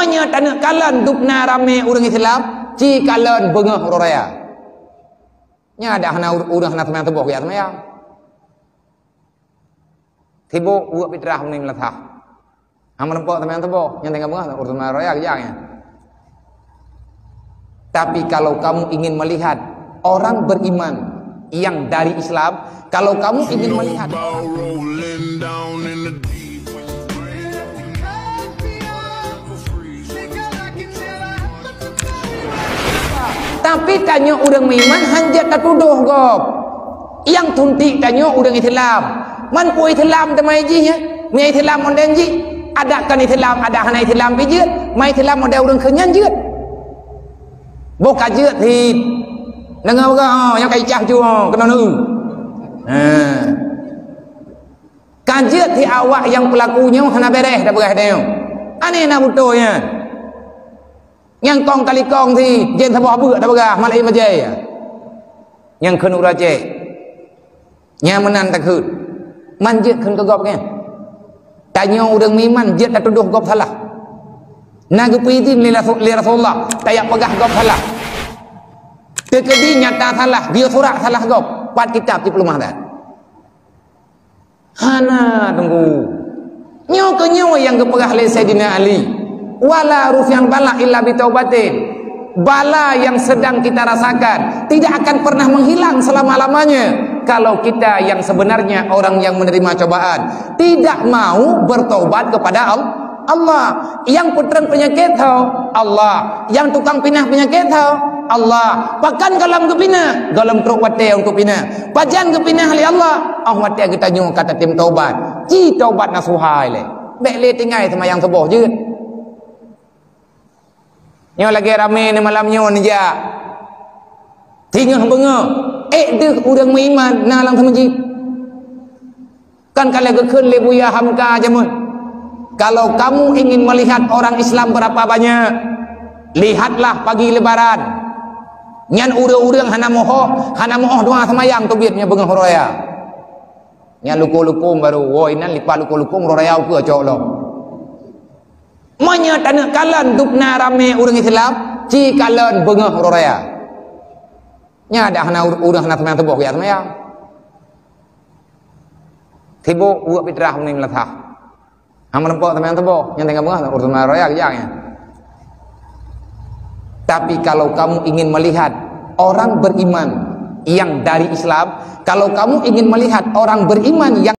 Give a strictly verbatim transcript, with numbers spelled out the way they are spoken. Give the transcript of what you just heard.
Nyoe taneuk kalon dubna ramé ureuëng Islam, ci kalon beungoh uroe raya. Nyan ada hana ur-, ureuëng hana seumayang suboh geujak seumayang. Sibuk buet fitrah meunyoe meulasah. Hana meurumpok seumayang suboh, nyan tinggai beungoh ureuëng seumayang raya geujak nyan. Tapi kalau kamu ingin melihat orang beriman yang dari Islam, kalau kamu ingin melihat orang Tapi tanyoe ureuëng meuiman hanjeuet tatudoh gob. Nyang tuntik tanyoe ureuëng Islam. Man peue Islam teuma jih, ya? Meunyoe Islam model jih, adak kon Islam, adak hana Islam pih jeuet. Man Islam model ureuëng kheun nyan jeuet. Boh ka jeuet cit. Deungoe peugah, oh, nyang ka icah ju, oh, keunoe neu. Ha. Ka jeuet cit awak nyang peulaku nyoe hana beres dak peugah tanyoe. Aneh na beutôi nyan. Nyang kong kalikong si, jén saboh beuk tapeugah, malai majai. Nyang kheun ureuëng Aceh. Nyang meunan takheun. Man jeuet kheun keu gob nyan. Tanyoe ureuëng meuiman jeuet tatudoh gob salah. Na geupeuidhin lé Rasul-, lé Rasulullah, tajak peugah gob salah. Teukeudi nyata salah, geuyue surat salah gob, pat kitab cit peuleumah that. Hana, Teungku. Nyoe keuh nyoe nyang geupeugah lé Saidina Ali, "Wala rufi'al bala illa bitaubatin." Bala yang sedang kita rasakan tidak akan pernah menghilang selama-lamanya kalau kita yang sebenarnya orang yang menerima cobaan tidak mau bertobat kepada Al-, Allah. Nyang peutrang peunyakét ho, Allah. Nyang tukang pinah peunyakét ho, Allah. Pakon gohlom geupinah? Gohlom trok watée untuk pinah. Pajan geupinah lé Allah? Oh watée geutanyoe ka tatem taubat. Ci taubat nasuha ilée. Bék lé tinggai seumayang suboh jeuet. Nyoe lagée ramé ni malam nyoe neujak. Singoh beungoh, ék deuh ureuëng meuiman na lam seumeujid. Kan ka lheueh geukheun lé Buya Hamka jameun, "Kalau kamu ingin melihat orang Islam berapa banyak, lihatlah pagi Lebaran." Nyan ureuëng-ureuëng hana moho, hana moho dua seumayang teubiet nyan beungoh uroe raya. Nyan lukong-lukong baru, woi, nan lipat lukong-lukong uroe raya ukeue cok lom. Meunyoe taneuk kalon dubna ramé ureuëng Islam, ci kalon beungoh uroe raya. Nyan ada hana ur-, ureuëng hana seumayang suboh geujak seumayang. Sibuk buet fitrah meunyoe meulasah. Hana meurumpok seumayang suboh, nyan tinggai beungoh ureuëng seumayang raya geujak nyan. Tapi kalau kamu ingin melihat orang beriman yang dari Islam, kalau kamu ingin melihat orang beriman yang